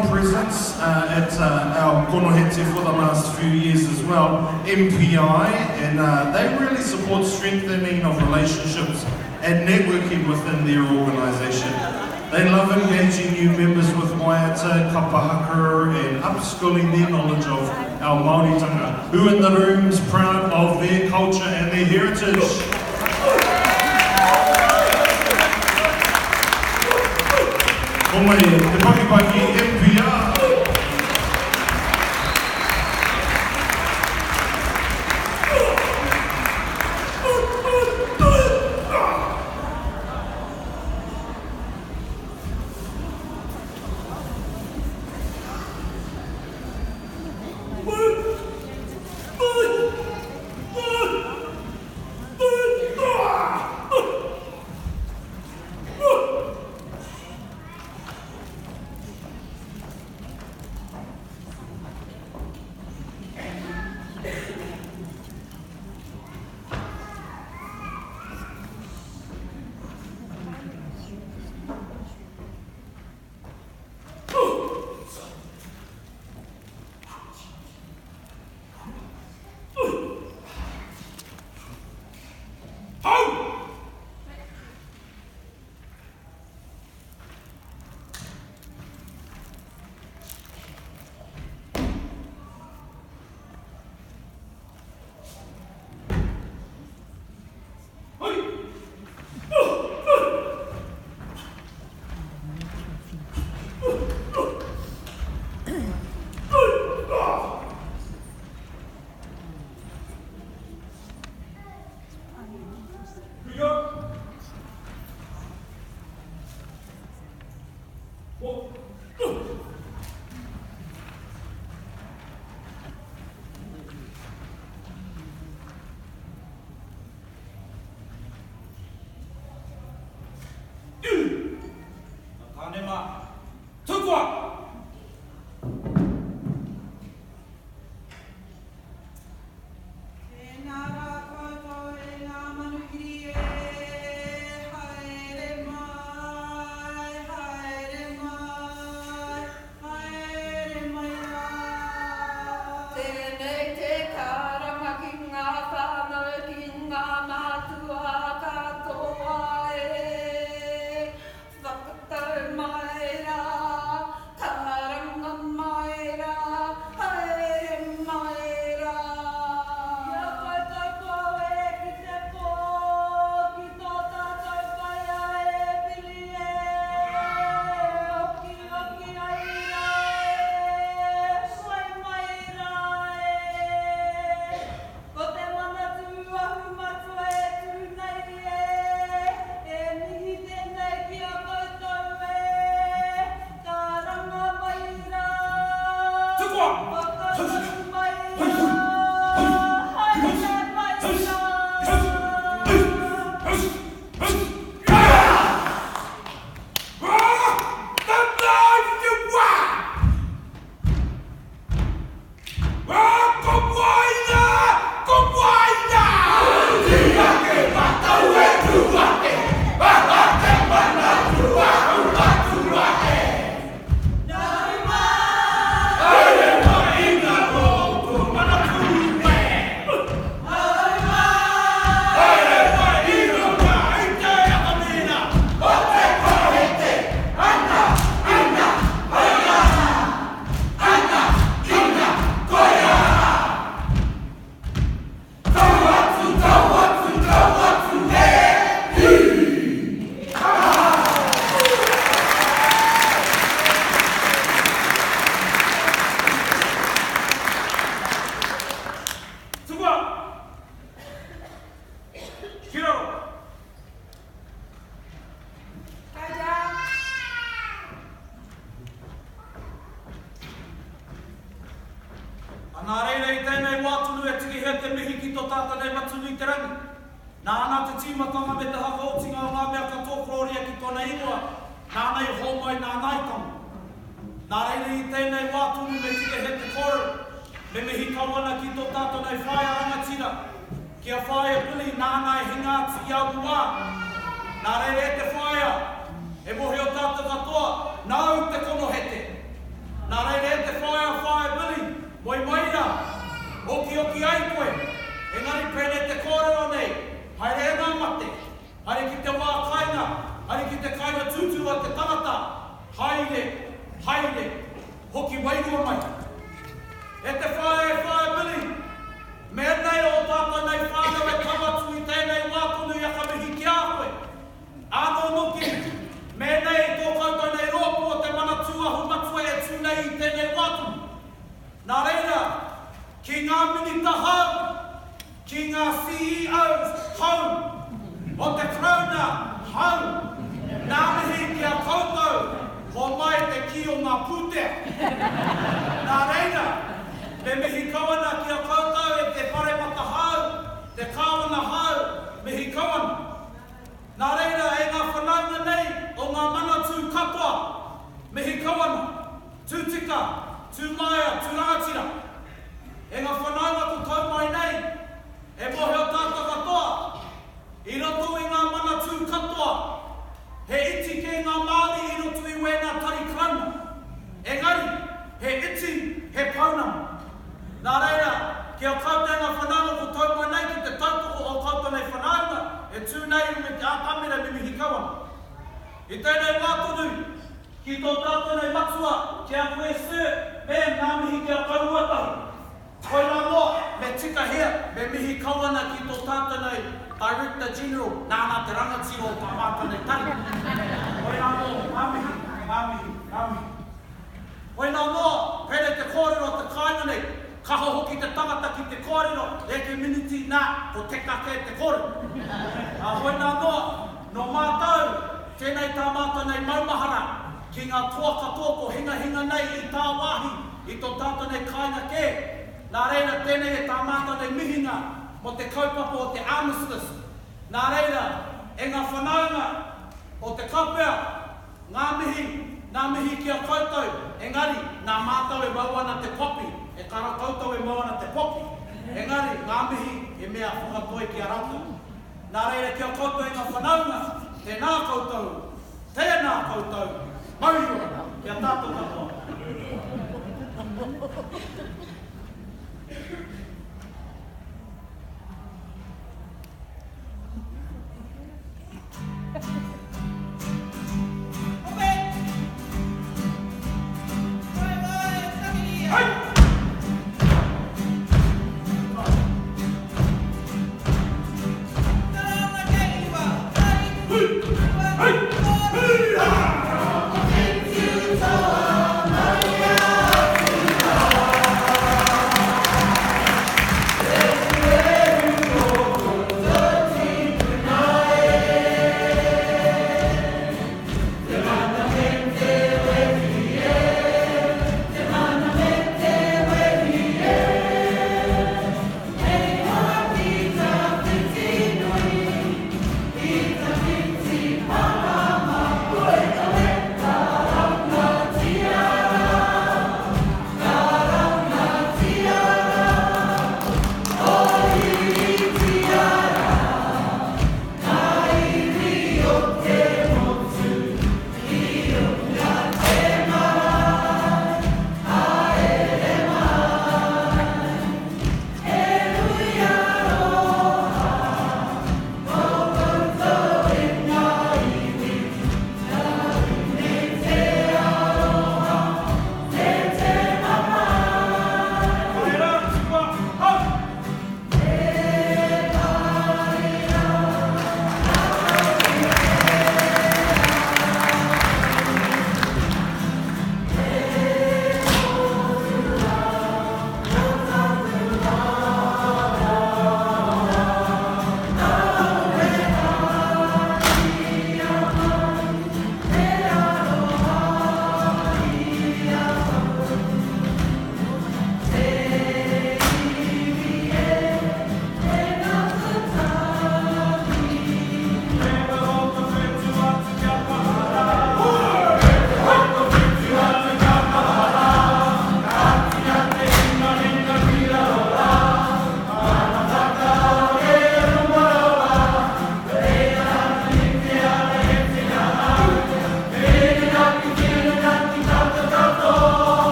strong presence at our konohete for the last few years as well, MPI, and they really support strengthening of relationships and networking within their organisation. They love engaging new members with waiata, kapa haka, and upskilling their knowledge of our Māoritanga. Who in the room's proud of their culture and their heritage? Homai, te pakipaki MPR! Na Tāne mā, tukua! Tēnā rā koutou e ngā manuhiri e, haere mai, haere mai, haere mai rā. Tēnei te karanga ki ngā whānau, ki ngā mātua katoa e. Whakatau mai rā, karanga mai rā, haere mai rā. Ki a koutou ko e ki te pō, ki tō tātou whaea e piri e, okioki ai rā e, moe mai rā e. Ko te Manatū Ahu Matua e tū nei e, e mihi tēnei ki a koutou e, karanga mai rā, Tukua! whakatau mai rā, haere mai rā. Tukua! Ki raro! Kaija! A nā reira i tēnei wā tonu e tikihia te mihi ki tō tāta nei Matunui te Rangi. Nāna te tīmatanga me te hakaotinga o ngā mea katoa korōria ki tōna ingoa, nāna i hōmai nāna i tango. Nā reira i tēnei wā tonu me tikihia te kōrero, me mihi kau ana ki tō tātou nei whaea rangatira, ki a Whaea Billy nāna e hinga atu i aua wā. Nā reira e te whaea, e mōhio tātou katoa, nāu te konohete. nei i tēnei wā tonu. Nā reira, ki ngā Minita hou, ki ngā CEOs hou o te Karauna hou, nā mihi ki a koutou, homai te kī o ngā pūtea. Nā reira, me mihi kau ana ki a koutou e te Paremata hou, te Kāwana hou, mihi kau ana. Nā reira, e ngā whanaunga nei o ngā manatū katoa, mihi kau ana, tū tika, tū māia, tū rangatira. E ngā whanaunga ko tau mai nei, e mōhio tātou katoa, i roto i ngā manatū katoa, he iti kē ngā Māori i roto i wēnā tari Karauna. Engari, he iti, he pounamu. Nā reira, ki a koutou ngā whanaunga ko tau mai nei ki te tautoko o koutou nei whanaunga e tū nei i runga i te ātamira me mihi kau ana. I tēnei wā tonu, ki tō tātou nei matua, ki a koe Sir, ma'am, ngā mihi ki a koroua tahi. Koirā noa, me tikahia, me mihi kau ana ki tō tātou nei Director General, nāna te rangatira o tā mātou nei tari. Koirā noa, ngā mihi, ngā mihi, ngā mihi. Koinā noa, pēnei te kōrero o te kāinga nei, kaha hoki te tangata ki te kōrero, eke miniti, nā, ko teka kē te kōrero. Ā, hoinā noa, nō mātou, tēnei tā mātou nei maumahara ki ngā toa katoa ko hingahinga nei i tāwāhi, i tō tātou nei kāinga kē. Nā reira, tēnei e tā mātou nei mihinga mō te kaupapa o te Armistice. Nā reira, e ngā whanaunga o Te Kapea, Ngā mihi, ngā mihi ki a koutou, engari, nā mātou e mau ana te popi, e kara koutou e mau ana te popi, engari, ngā mihi he mea whakatoi ki a rātou. Nā reira ki a koutou e ngā whanaunga, tēnā koutou, tēnā koutou, mauri ora ki a tātou katoa.